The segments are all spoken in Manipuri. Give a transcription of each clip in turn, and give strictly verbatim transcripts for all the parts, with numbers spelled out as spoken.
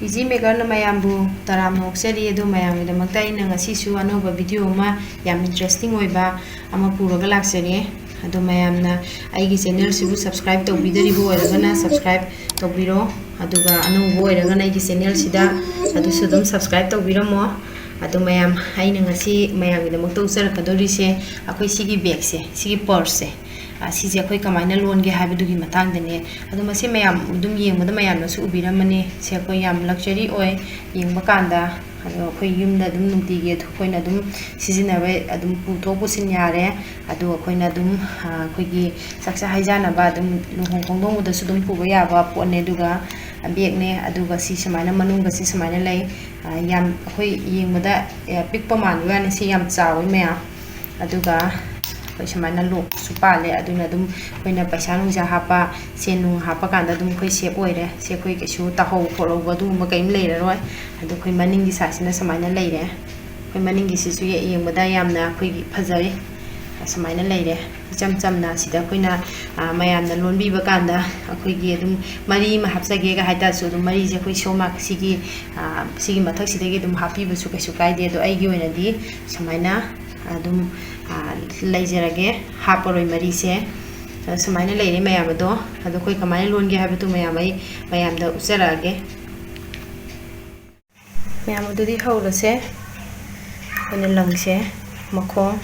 Easy Makerꯅ ꯃꯌꯥꯝꯕꯨ ꯇꯔꯥꯝꯅ ꯑꯣꯛꯆꯔꯤ꯫ ꯑꯗꯣ ꯃꯌꯥꯝꯒꯤꯗꯃꯛꯇ ꯑꯩꯅ ꯉꯁꯤꯁꯨ ꯑꯅꯧꯕ video ꯑꯃ, ꯌꯥꯝ interesting ꯑꯣꯏꯕ ꯑꯃ ꯄꯨꯔꯒ ꯂꯥꯛꯆꯔꯦ꯫ ꯑꯗꯣ ꯃꯌꯥꯝꯅ ꯑꯩꯒꯤ channelꯁꯤꯕꯨ subscribe ꯇꯧꯕꯤꯗꯔꯤꯕ ꯑꯣꯏꯔꯒꯅ subscribe ꯇꯧꯕꯤꯔꯣ, ꯑꯗꯨꯒ ꯑꯅꯧꯕ ꯑꯣꯏꯔꯒꯅ ꯑꯩꯒꯤ channelꯁꯤꯗ ꯑꯗꯨꯁꯨ ꯑꯗꯨꯝ subscribe ꯇꯧꯕꯤꯔꯝꯃꯣ꯫ ꯑꯗꯣ ꯃꯌꯥꯝ, ꯑꯩꯅ ꯉꯁꯤ ꯃꯌꯥꯝꯒꯤꯗꯃꯛꯇ ꯎꯠꯆꯔꯛꯀꯗꯧꯔꯤꯁꯦ, ꯑꯩꯈꯣꯏ ꯁꯤꯒꯤ bagꯁꯦ, ꯁꯤꯒꯤ purseꯁꯦ, ꯑ, ꯁꯤꯁꯦ ꯑꯩꯈꯣꯏ ꯀꯃꯥꯏꯅ ꯂꯣꯟꯒꯦ ꯍꯥꯏꯕꯗꯨꯒꯤ ꯃꯇꯥꯡꯗꯅꯦ꯫ ꯑꯗꯣ ꯃꯁꯤ ꯃꯌꯥꯝ ꯑꯗꯨꯝ ꯌꯦꯡꯕꯗ ꯃꯌꯥꯝꯅꯁꯨ ꯎꯕꯤꯔꯝꯃꯅꯤ꯫ ꯁꯦ ꯑꯩꯈꯣꯏ ꯌꯥꯝ luxury ꯑꯣꯏ ꯌꯦꯡꯕ ꯀꯥꯟꯗ꯫ ꯑꯗꯣ ꯑꯩꯈꯣꯏ ꯌꯨꯝꯗ ꯑꯗꯨꯝ ꯅꯨꯡꯇꯤꯒꯤ ꯑꯩꯈꯣꯏꯅ ꯑꯗꯨꯝ ꯁꯤꯖꯤꯟꯅꯕ, ꯑꯗꯨꯝ ꯄꯨꯊꯣꯛ ꯄꯨꯁꯤꯟ ꯌꯥꯔꯦ꯫ ꯑꯗꯣ ꯑꯩꯈꯣꯏꯅ ꯑꯗꯨꯝ, ꯑ, ꯑꯩꯈꯣꯏꯒꯤ ꯆꯥꯛꯆꯥ ꯍꯩꯖꯥꯅꯕ ꯑꯗꯨꯝ ꯂꯨꯍꯣꯡ ꯈꯣꯡꯗꯣꯡꯕꯗꯁꯨ ꯑꯗꯨꯝ ꯄꯨꯕ ꯌꯥꯕ ꯄꯣꯠꯅꯦ꯫ ꯑꯗꯨꯒ bagꯅꯦ꯫ ꯑꯗꯨꯒ ꯁꯤ ꯁꯨꯃꯥꯏꯅ ꯃꯅꯨꯡꯗꯁꯤ ꯁꯨꯃꯥꯏꯅ ꯂꯩ꯫ ꯑ, ꯌꯥꯝ ꯑꯩꯈꯣꯏ ꯌꯦꯡꯕꯗ, ꯑ, ꯄꯤꯛꯄ ꯃꯥꯟꯕ ꯋꯥꯅꯤ, ꯁꯤ ꯌꯥꯝ ꯆꯥꯎꯋꯤ ꯃꯌꯥꯝ꯫ ꯑꯗꯨꯒ ꯑꯩꯈꯣꯏ ꯁꯨꯃꯥꯏꯅ lockꯁꯨ ꯄꯥꯜꯂꯦ, ꯑꯗꯨꯅ ꯑꯗꯨꯝ ꯑꯩꯈꯣꯏꯅ ꯄꯩꯁꯥ ꯅꯨꯡꯁꯥ ꯍꯥꯞꯄ, ꯁꯦꯟ ꯅꯨꯡ ꯍꯥꯞꯄ ꯀꯥꯟꯗ ꯑꯗꯨꯝ ꯑꯩꯈꯣꯏ safe ꯑꯣꯏꯔꯦ꯫ ꯁꯤ ꯑꯩꯈꯣꯏ ꯀꯩꯁꯨ ꯇꯥꯍꯧ ꯈꯣꯠꯍꯧꯕ ꯑꯗꯨꯒꯨꯝꯕ ꯀꯔꯤꯝ ꯂꯩꯔꯔꯣꯏ꯫ ꯑꯗꯣ ꯑꯩꯈꯣꯏ ꯃꯅꯤꯡꯒꯤ sideꯁꯤꯅ ꯁꯨꯃꯥꯏꯅ ꯂꯩꯔꯦ꯫ ꯑꯩꯈꯣꯏ ꯃꯅꯤꯡꯒꯤꯁꯤꯁꯨ ꯌꯦ-, ꯌꯦꯡꯕꯗ ꯌꯥꯝꯅ ꯑꯩꯈꯣꯏꯒꯤ ꯐꯖꯔꯦ꯫ ꯁꯨꯃꯥꯏꯅ ꯂꯩꯔꯦ꯫ ꯏꯆꯝ ꯆꯝꯅ ꯁꯤꯗ ꯑꯩꯈꯣꯏꯅ, ꯑ, ꯃꯌꯥꯝꯅ ꯂꯣꯟꯕꯤꯕ ꯀꯥꯟꯗ ꯑꯩꯈꯣꯏꯒꯤ ꯑꯗꯨꯝ ꯃꯔꯤ ꯑꯃ ꯍꯥꯞꯆꯒꯦꯒ ꯍꯥꯏ ꯇꯥꯔꯁꯨ, ꯑꯗꯨꯝ ꯃꯔꯤꯁꯦ ꯑꯩꯈꯣꯏ ꯁꯣꯝ ꯁꯤꯒꯤ, ꯑ, ꯁꯤꯒꯤ ꯃꯊꯛꯁꯤꯗꯒꯤ ꯑꯗꯨꯝ ꯍꯥꯞꯄꯤꯕꯁꯨ ꯀꯩꯁꯨ ꯀꯥꯏꯗꯦ꯫ ꯑꯗꯣ ꯑꯩꯒꯤ ꯑꯣꯏꯅꯗꯤ ꯁꯨꯃꯥꯏꯅ ꯑꯗꯨꯝ, ꯑ, ꯂꯩꯖꯔꯒꯦ, ꯍꯥꯞꯄꯔꯣꯏ ꯃꯔꯤꯁꯦ꯫ ꯑ, ꯁꯨꯃꯥꯏꯅ ꯂꯩꯔꯦ ꯃꯌꯥꯝ ꯑꯗꯣ꯫ ꯑꯗꯣ ꯑꯩꯈꯣꯏ ꯀꯃꯥꯏꯅ ꯂꯣꯟꯒꯦ ꯍꯥꯏꯕꯗꯨ ꯃꯌꯥꯝ ꯑꯩ ꯃꯌꯥꯝꯗ ꯎꯠꯆꯔꯛꯑꯒꯦ꯫ ꯃꯌꯥꯝ ꯑꯗꯨꯗꯤ ꯍꯧꯔꯁꯦ꯫ ꯑꯩꯈꯣꯏꯅ ꯂꯪꯁꯦ ꯃꯈꯣꯡ,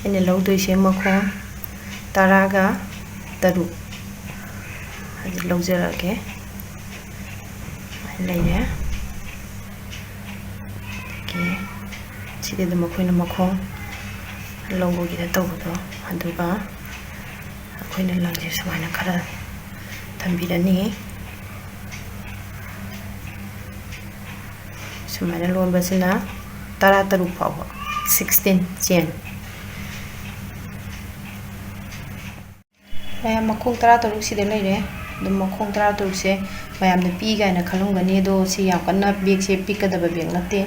ꯑꯩꯅ ꯂꯧꯗꯣꯏꯁꯦ ꯃꯈꯣꯡ ꯇꯔꯥꯒ ꯇꯔꯨꯛ ꯑꯗꯨ ꯂꯧꯖꯔꯛꯑꯒꯦ꯫ ꯂꯩꯔꯦ꯫ ꯑꯗꯒꯤ ꯁꯤꯗꯤ ꯑꯗꯨꯝ ꯑꯩꯈꯣꯏꯅ ꯃꯈꯣꯡ ꯂꯧꯕꯒꯤꯗ ꯇꯧꯕꯗꯣ, ꯑꯗꯨꯒ ꯑꯩꯈꯣꯏꯅ ꯂꯪꯁꯦ ꯁꯨꯃꯥꯏꯅ ꯈꯔ ꯊꯝꯕꯤꯔꯅꯤ꯫ ꯁꯨꯃꯥꯏꯅ ꯂꯣꯟꯕꯁꯤꯅ ꯇꯔꯥ ꯇꯔꯨꯛ ꯐꯥꯎꯕ, sixteen chain꯫ ꯃꯌꯥꯝ ꯃꯈꯣꯡ ꯇꯔꯥ ꯇꯔꯨꯛ ꯁꯤꯗ ꯂꯩꯔꯦ꯫ ꯑꯗꯨꯝ ꯃꯈꯣꯡ ꯇꯔꯥ ꯇꯔꯨꯛꯁꯦ ꯃꯌꯥꯝꯅ ꯄꯤ ꯀꯥꯏꯅ ꯈꯜꯂꯝꯒꯅꯤ, ꯑꯗꯣ ꯁꯤ ꯌꯥꯝ ꯀꯟꯅ bagꯁꯦ ꯄꯤꯛꯀꯗꯕ bag ꯅꯠꯇꯦ꯫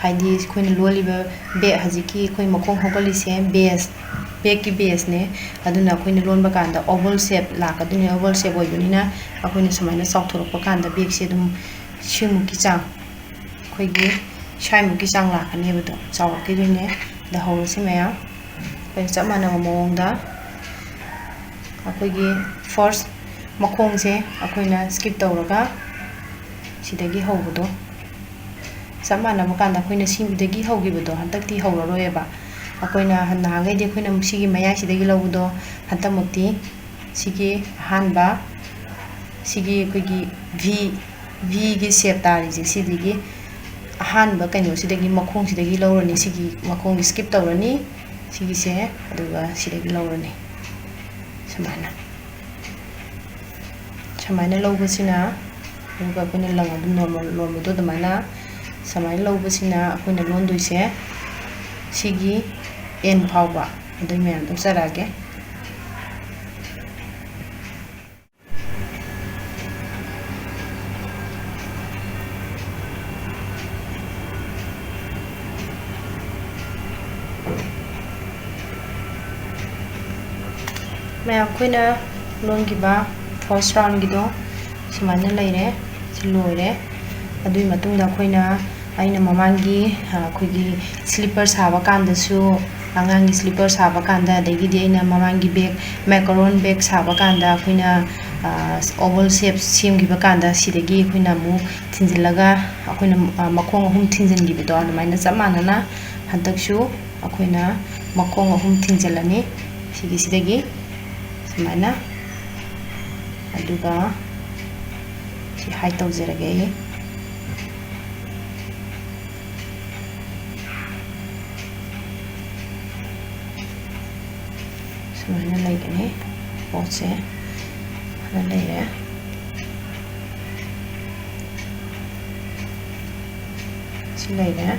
ꯍꯥꯏꯗꯤ ꯑꯩꯈꯣꯏꯅ ꯂꯣꯜꯂꯤꯕ bag, ꯍꯧꯖꯤꯛꯀꯤ ꯑꯩꯈꯣꯏ ꯃꯈꯣꯡ ꯍꯧꯒꯠꯂꯤꯁꯦ base, bagꯀꯤ baseꯅꯦ꯫ ꯑꯗꯨꯅ ꯑꯩꯈꯣꯏꯅ ꯂꯣꯟꯕ ꯀꯥꯟꯗ oval shape ꯂꯥꯛꯀꯗꯣꯏꯅꯦ꯫ Oval shape ꯑꯣꯏꯕꯅꯤꯅ ꯑꯩꯈꯣꯏꯅ ꯁꯨꯃꯥꯏꯅ ꯆꯥꯎꯊꯣꯔꯛꯄ ꯀꯥꯟꯗ bagꯁꯦ ꯑꯗꯨꯝ ꯁꯤꯃꯨꯛꯀꯤ ꯆꯥꯡ, ꯑꯩꯈꯣꯏꯒꯤ ꯁ꯭ꯋꯥꯏꯃꯨꯛꯀꯤ ꯆꯥꯡ ꯂꯥꯛꯀꯅꯦꯕꯗꯣ, ꯆꯥꯎꯔꯛꯈꯤꯗꯣꯏꯅꯦ꯫ ꯑꯗ ꯍꯧꯔꯁꯤ ꯃꯌꯥꯝ꯫ ꯑꯩꯈꯣꯏꯅ ꯆꯞ ꯃꯥꯟꯅꯕ ꯃꯑꯣꯡꯗ ꯑꯩꯈꯣꯏꯒꯤ first ꯃꯈꯣꯡꯁꯦ ꯑꯩꯈꯣꯏꯅ skip ꯇꯧꯔꯒ ꯁꯤꯗꯒꯤ ꯍꯧꯕꯗꯣ, ꯆꯞ ꯃꯥꯟꯅꯕ ꯀꯥꯟꯗ ꯑꯩꯈꯣꯏꯅ ꯁꯤꯗꯒꯤ ꯍꯧꯈꯤꯕꯗꯣ ꯍꯟꯗꯛꯇꯤ ꯍꯧꯔꯔꯣꯏꯕ꯫ ꯑꯩꯈꯣꯏꯅ ꯅꯍꯥꯟꯈꯩꯗꯤ ꯑꯩꯈꯣꯏꯅ ꯁꯤꯒꯤ ꯃꯌꯥꯏꯁꯤꯗꯒꯤ ꯂꯧꯕꯗꯣ, ꯍꯟꯗꯛꯃꯛꯇꯤ ꯁꯤꯒꯤ ꯑꯍꯥꯟꯕ, ꯁꯤꯒꯤ ꯑꯩꯈꯣꯏꯒꯤ V, Vꯒꯤ shape ꯇꯥꯔꯤꯁꯦ, ꯁꯤꯗꯒꯤ ꯑꯍꯥꯟꯕ ꯀꯩꯅꯣꯁꯤꯗꯒꯤ, ꯃꯈꯣꯡꯁꯤꯗꯒꯤ ꯂꯧꯔꯅꯤ꯫ ꯁꯤꯒꯤ ꯃꯈꯣꯡꯁꯦ skip ꯇꯧꯔꯅꯤ, ꯁꯤꯒꯤꯁꯦ, ꯑꯗꯨꯒ ꯁꯤꯗꯒꯤ ꯂꯧꯔꯅꯤ꯫ ꯁꯨꯃꯥꯏꯅ, ꯁꯨꯃꯥꯏꯅ ꯂꯧꯕꯁꯤꯅ, ꯑꯗꯨꯒ ꯑꯩꯈꯣꯏꯅ ꯂꯪ ꯑꯗꯨꯝ normal ꯂꯣꯟꯕꯗꯣ ꯑꯗꯨꯃꯥꯏꯅ, ꯁꯨꯃꯥꯏꯅ ꯂꯧꯕꯁꯤꯅ ꯑꯩꯈꯣꯏꯅ ꯂꯣꯟꯗꯣꯏꯁꯦ ꯁꯤꯒꯤ end ꯐꯥꯎꯕ꯫ ꯑꯗꯨꯏ ꯃꯌꯥꯝꯗꯣ ꯆꯠꯂꯛꯑꯒꯦ꯫ ꯃꯌꯥꯝ, ꯑꯩꯈꯣꯏꯅ ꯂꯣꯟꯈꯤꯕ first roundꯒꯤꯗꯣ ꯁꯨꯃꯥꯏꯅ ꯂꯩꯔꯦ꯫ ꯁꯤ ꯂꯣꯏꯔꯦ꯫ ꯑꯗꯨꯒꯤ ꯃꯇꯨꯡꯗ ꯑꯩꯈꯣꯏꯅ, ꯑꯩꯅ ꯃꯃꯥꯡꯒꯤ, ꯑ, ꯑꯩꯈꯣꯏꯒꯤ slipper ꯁꯥꯕ ꯀꯥꯟꯗꯁꯨ, ꯑꯉꯥꯡꯒꯤ slipper ꯁꯥꯕ ꯀꯥꯟꯗ, ꯑꯗꯒꯤꯗꯤ ꯑꯩꯅ ꯃꯃꯥꯡꯒꯤ bag, macaron bag ꯁꯥꯕ ꯀꯥꯟꯗ ꯑꯩꯈꯣꯏꯅ, ꯑ, oval shape ꯁꯦꯝꯈꯤꯕ ꯀꯥꯟꯗ ꯁꯤꯗꯒꯤ ꯑꯩꯈꯣꯏꯅ ꯑꯃꯨꯛ ꯊꯤꯟꯖꯤꯜꯂꯒ ꯑꯩꯈꯣꯏꯅ, ꯑ, ꯃꯈꯣꯡ ꯑꯍꯨꯝ ꯊꯤꯟꯖꯤꯟꯈꯤꯕꯗꯣ, ꯑꯗꯨꯃꯥꯏꯅ ꯆꯞ ꯃꯥꯟꯅꯅ ꯍꯟꯗꯛꯁꯨ ꯑꯩꯈꯣꯏꯅ ꯃꯈꯣꯡ ꯑꯍꯨꯝ ꯊꯤꯟꯖꯤꯜꯂꯅꯤ ꯁꯤꯒꯤꯁꯤꯗꯒꯤ ꯁꯨꯃꯥꯏꯅ꯫ ꯑꯗꯨꯒ ꯁꯤ hide ꯇꯧꯖꯔꯒꯦ ꯑꯩ꯫ ꯁꯨꯃꯥꯏꯅ ꯂꯩꯒꯅꯤ ꯄꯣꯠꯁꯦ꯫ ꯁꯨꯃꯥꯏꯅ ꯂꯩꯔꯦ꯫ ꯁꯤ ꯂꯩꯔꯦ꯫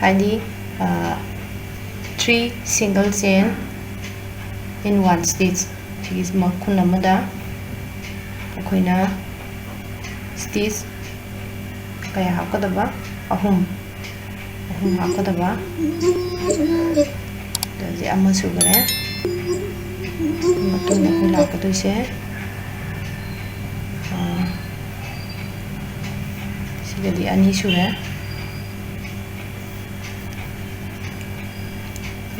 ꯍꯥꯏꯗꯤ, ꯑ, three single chain in one stitch꯫ ꯁꯤꯒꯤ ꯃꯈꯨꯟ ꯑꯃꯗ ꯑꯩꯈꯣꯏꯅ stitch ꯀꯌꯥ ꯍꯥꯞꯀꯗꯕ? ꯑꯍꯨꯝ꯫ ꯑꯍꯨꯝ ꯍꯥꯞꯀꯗꯕ꯫ ꯑꯗꯨꯗꯤ ꯑꯃ ꯁꯨꯈ꯭ꯔꯦ꯫ ꯃꯇꯨꯡꯗ ꯑꯩꯈꯣꯏ ꯂꯥꯛꯀꯗꯣꯏꯁꯦ, ꯑ, ꯑꯗꯨꯗꯤ ꯑꯅꯤ ꯁꯨꯔꯦ꯫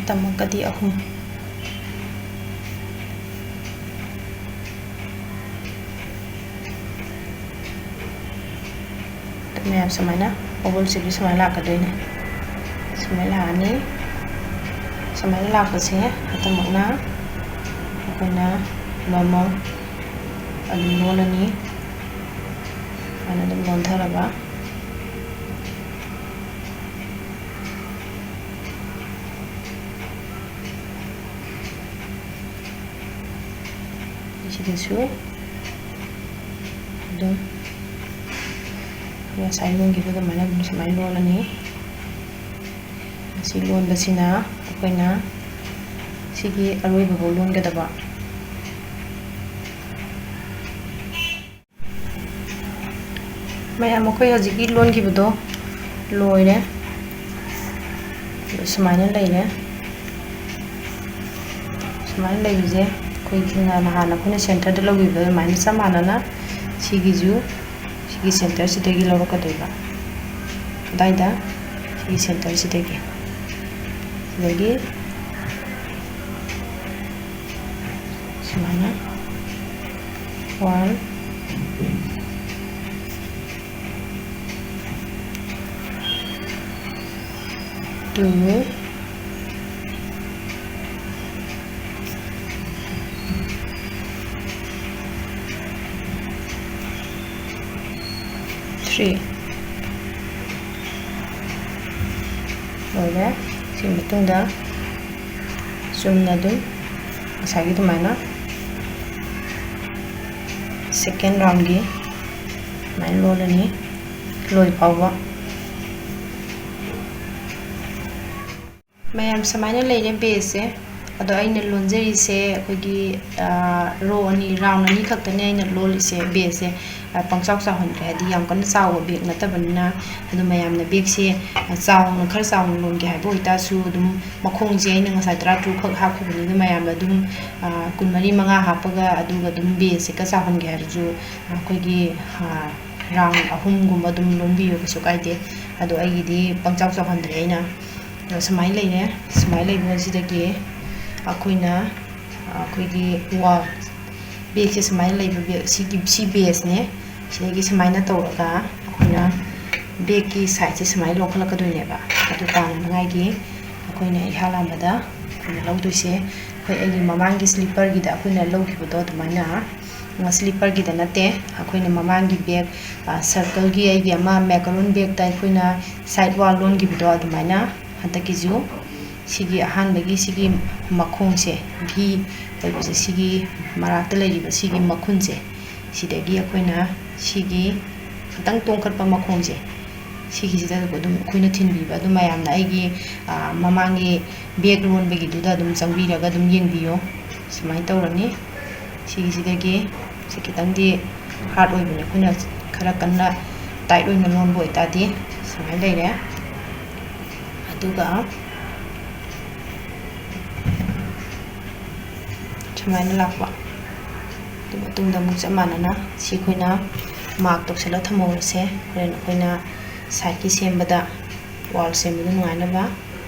ꯇꯃꯛꯀꯗꯤ ꯑꯍꯨꯝ꯫ ꯃꯌꯥꯝ ꯁꯨꯃꯥꯏꯅ oval shape ꯁꯨꯃꯥꯏꯅ ꯂꯥꯛꯀꯗꯣꯏꯅꯦ꯫ ꯁꯨꯃꯥꯏꯅ ꯂꯥꯛꯑꯅꯤ꯫ ꯁꯨꯃꯥꯏꯅ ꯂꯥꯛꯄꯁꯦ ꯑꯗꯨꯃꯛꯅ ꯑꯩꯈꯣꯏꯅ normal ꯑꯗꯨꯝ ꯂꯣꯜꯂꯅꯤ꯫ ꯁꯨꯃꯥꯏꯅ ꯑꯗꯨꯝ ꯂꯣꯟꯊꯔꯒ ꯁꯤꯗꯁꯨ ꯑꯗꯨꯝ ꯉꯁꯥꯏ ꯂꯣꯟꯈꯤꯕ ꯑꯗꯨꯃꯥꯏꯅ ꯑꯗꯨꯝ ꯁꯨꯃꯥꯏꯅ ꯂꯣꯜꯂꯅꯤ꯫ ꯑꯁꯤ ꯂꯣꯟꯕꯁꯤꯅ ꯑꯩꯈꯣꯏꯅ ꯁꯤꯒꯤ ꯑꯔꯣꯏꯕꯐꯥꯎ ꯂꯣꯟꯒꯗꯕ꯫ ꯃꯌꯥꯝ, ꯑꯩꯈꯣꯏ ꯍꯧꯖꯤꯛꯀꯤ ꯂꯣꯟꯈꯤꯕꯗꯣ ꯂꯣꯏꯔꯦ꯫ ꯁꯨꯃꯥꯏꯅ ꯂꯩꯔꯦ꯫ ꯁꯨꯃꯥꯏꯅ ꯂꯩꯕꯁꯦ ꯑꯩꯈꯣꯏꯒꯤ ꯅꯍꯥꯟ ꯑꯩꯈꯣꯏꯅ centreꯗ ꯂꯧꯈꯤꯕꯗꯣ ꯑꯗꯨꯃꯥꯏꯅ ꯆꯞ ꯃꯥꯟꯅꯅ ꯁꯤꯒꯤꯁꯨ ꯁꯤꯒꯤ centreꯁꯤꯗꯒꯤ ꯂꯧꯔꯛꯀꯗꯣꯏꯕ꯫ ꯑꯗꯥꯏꯗ ꯁꯤꯒꯤ centreꯁꯤꯗꯒꯤ꯫ ꯁꯤꯗꯒꯤ ꯁꯨꯃꯥꯏꯅ one, two, three꯫ ꯂꯣꯏꯔꯦ꯫ ꯁꯤ ꯃꯇꯨꯡꯗ ꯆꯨꯝꯅ ꯑꯗꯨꯝ ꯉꯁꯥꯏꯒꯤ ꯑꯗꯨꯃꯥꯏꯅ second roundꯒꯤ ꯑꯗꯨꯃꯥꯏꯅ ꯂꯣꯜꯂꯅꯤ ꯂꯣꯏ ꯐꯥꯎꯕ꯫ ꯃꯌꯥꯝ, ꯁꯨꯃꯥꯏꯅ ꯂꯩꯔꯦ baseꯁꯦ꯫ ꯑꯗꯣ ꯑꯩꯅ ꯂꯣꯟꯖꯔꯤꯁꯦ ꯑꯩꯈꯣꯏꯒꯤ, ꯑ, row ꯑꯅꯤ, round ꯑꯅꯤ ꯈꯛꯇꯅꯦ ꯑꯩꯅ ꯂꯣꯜꯂꯤꯁꯦ baseꯁꯦ꯫ ꯑ, ꯄꯪꯆꯥꯎ ꯆꯥꯎꯍꯟꯗ꯭ꯔꯦ, ꯍꯥꯏꯗꯤ ꯌꯥꯝ ꯀꯟꯅ ꯆꯥꯎꯕ bag ꯅꯠꯇꯕꯅꯤꯅ꯫ ꯑꯗꯣ ꯃꯌꯥꯝꯅ bagꯁꯦ, ꯑ, ꯆꯥꯎꯅ, ꯈꯔ ꯆꯥꯎꯅ ꯂꯣꯟꯒꯦ ꯍꯥꯏꯕ ꯑꯣꯏꯇꯥꯔꯁꯨ ꯑꯗꯨꯝ ꯃꯈꯣꯡꯁꯦ ꯑꯩꯅ ꯉꯁꯥꯏ ꯇꯔꯥꯇꯔꯨꯛ ꯈꯛ ꯍꯥꯞꯈꯤꯕꯅꯤ, ꯑꯗꯨ ꯃꯌꯥꯝꯅ ꯑꯗꯨꯝ, ꯑ, ꯀꯨꯟꯃꯔꯤ ꯃꯉꯥ ꯍꯥꯞꯄꯒ ꯑꯗꯨꯒ ꯑꯗꯨꯝ baseꯁꯦ ꯈꯔ ꯆꯥꯎꯍꯟꯒꯦ ꯍꯥꯏꯔꯁꯨ ꯑꯩꯈꯣꯏꯒꯤ, ꯑ, ꯔꯥꯎꯟ ꯑꯍꯨꯝꯒꯨꯝꯕ ꯑꯗꯨꯝ ꯂꯣꯟꯕꯤꯌꯨ, ꯀꯩꯁꯨ ꯀꯥꯏꯗꯦ꯫ ꯑꯗꯣ ꯑꯩꯒꯤꯗꯤ ꯄꯪꯆꯥꯎ ꯆꯥꯎꯍꯟꯗ꯭ꯔꯦ ꯑꯩꯅ꯫ ꯑꯗꯣ ꯁꯨꯃꯥꯏꯅ ꯂꯩꯔꯦ꯫ ꯁꯨꯃꯥꯏꯅ ꯂꯩꯕꯁꯤꯗꯒꯤ ꯑꯩꯈꯣꯏꯅ, ꯑꯩꯈꯣꯏꯒꯤ ꯋꯥꯜ ꯕꯦꯒꯁꯦ ꯁꯨꯃꯥꯏꯅ ꯂꯩꯕ ꯕꯦꯒ, ꯁꯤꯒꯤ, ꯁꯤ ꯕꯦꯁꯅꯦ꯫ ꯁꯤꯗꯒꯤ ꯁꯨꯃꯥꯏꯅ ꯇꯧꯔꯒ ꯑꯩꯈꯣꯏꯅ ꯕꯦꯒꯀꯤ ꯁꯥꯏꯗꯁꯦ ꯁꯨꯃꯥꯏꯅ ꯂꯧꯈꯠꯂꯛꯀꯗꯣꯏꯅꯦꯕ꯫ ꯑꯗꯨ ꯇꯥꯅꯅꯉꯥꯏꯒꯤ ꯑꯩꯈꯣꯏꯅ ꯏꯍꯥꯟ ꯍꯥꯟꯕꯗ ꯑꯩꯈꯣꯏꯅ ꯂꯧꯗꯣꯏꯁꯦ, ꯑꯩꯈꯣꯏ ꯑꯩꯒꯤ ꯃꯃꯥꯡꯒꯤ ꯁ꯭ꯂꯤꯞꯄꯔꯒꯤꯗ ꯑꯩꯈꯣꯏꯅ ꯂꯧꯈꯤꯕꯗꯣ ꯑꯗꯨꯃꯥꯏꯅ, ꯁ꯭ꯂꯤꯞꯄꯔꯒꯤꯗ ꯅꯠꯇꯦ, ꯑꯩꯈꯣꯏꯅ ꯃꯃꯥꯡꯒꯤ ꯕꯦꯒ, ꯁꯔꯀꯜꯒꯤ ꯑꯩꯒꯤ ꯑꯃ ꯃꯦꯀꯥꯔꯣꯟ ꯕꯦꯒꯇ ꯑꯩꯈꯣꯏꯅ ꯁꯥꯏꯗ ꯋꯥꯜ ꯂꯣꯟꯈꯤꯕꯗꯣ ꯑꯗꯨꯃꯥꯏꯅ ꯍꯟꯗꯛꯀꯤꯁꯨ ꯁꯤꯒꯤ ꯑꯍꯥꯟꯕꯒꯤ ꯁꯤꯒꯤ ꯃꯈꯣꯡꯁꯦ, ꯚꯤ ꯑꯣꯏꯕꯁꯦ, ꯁꯤꯒꯤ ꯃꯔꯛꯇ ꯂꯩꯔꯤꯕ ꯁꯤꯒꯤ ꯃꯈꯨꯟꯁꯦ, ꯁꯤꯗꯒꯤ ꯑꯩꯈꯣꯏꯅ ꯁꯤꯒꯤ ꯈꯤꯇꯪ ꯇꯣꯡꯈꯠꯄ ꯃꯈꯣꯡꯁꯦ, ꯁꯤꯒꯤꯁꯤꯗ ꯑꯗꯨꯝ ꯑꯩꯈꯣꯏꯅ ꯊꯤꯟꯕꯤꯕ꯫ ꯑꯗꯨ ꯃꯌꯥꯝꯅ ꯑꯩꯒꯤ, ꯑ, ꯃꯃꯥꯡꯒꯤ ꯕꯦꯒ ꯂꯣꯟꯕꯒꯤꯗꯨꯗ ꯑꯗꯨꯝ ꯆꯪꯕꯤꯔꯒ ꯑꯗꯨꯝ ꯌꯦꯡꯕꯤꯌꯣ꯫ ꯁꯨꯃꯥꯏꯅ ꯇꯧꯔꯅꯤ꯫ ꯁꯤꯒꯤꯁꯤꯗꯒꯤ ꯁꯤ ꯈꯤꯇꯪꯗꯤ ꯍꯥꯔꯗ ꯑꯣꯏꯕꯅꯦ, ꯑꯩꯈꯣꯏꯅ ꯈꯔ ꯀꯟꯅ ꯇꯥꯏꯠ ꯑꯣꯏꯅ ꯂꯣꯟꯕ ꯑꯣꯏꯇꯥꯔꯗꯤ꯫ ꯁꯨꯃꯥꯏꯅ ꯂꯩꯔꯦ꯫ ꯑꯗꯨꯒ ꯁꯨꯃꯥꯏꯅ ꯂꯥꯛꯄ꯫ ꯑꯗꯨ ꯃꯇꯨꯡꯗ ꯑꯃꯨꯛ ꯆꯞ ꯃꯥꯟꯅꯅ ꯁꯤ ꯑꯩꯈꯣꯏꯅ ꯃꯥꯔꯛ ꯇꯧꯁꯜꯂ ꯊꯝꯍꯧꯔꯁꯦ, ꯍꯣꯔꯦꯟ ꯑꯩꯈꯣꯏꯅ ꯁꯥꯏꯠꯀꯤ ꯁꯦꯝꯕꯗ, ꯋꯥꯜ ꯁꯦꯝꯕꯗ ꯅꯨꯡꯉꯥꯏꯅꯕ꯫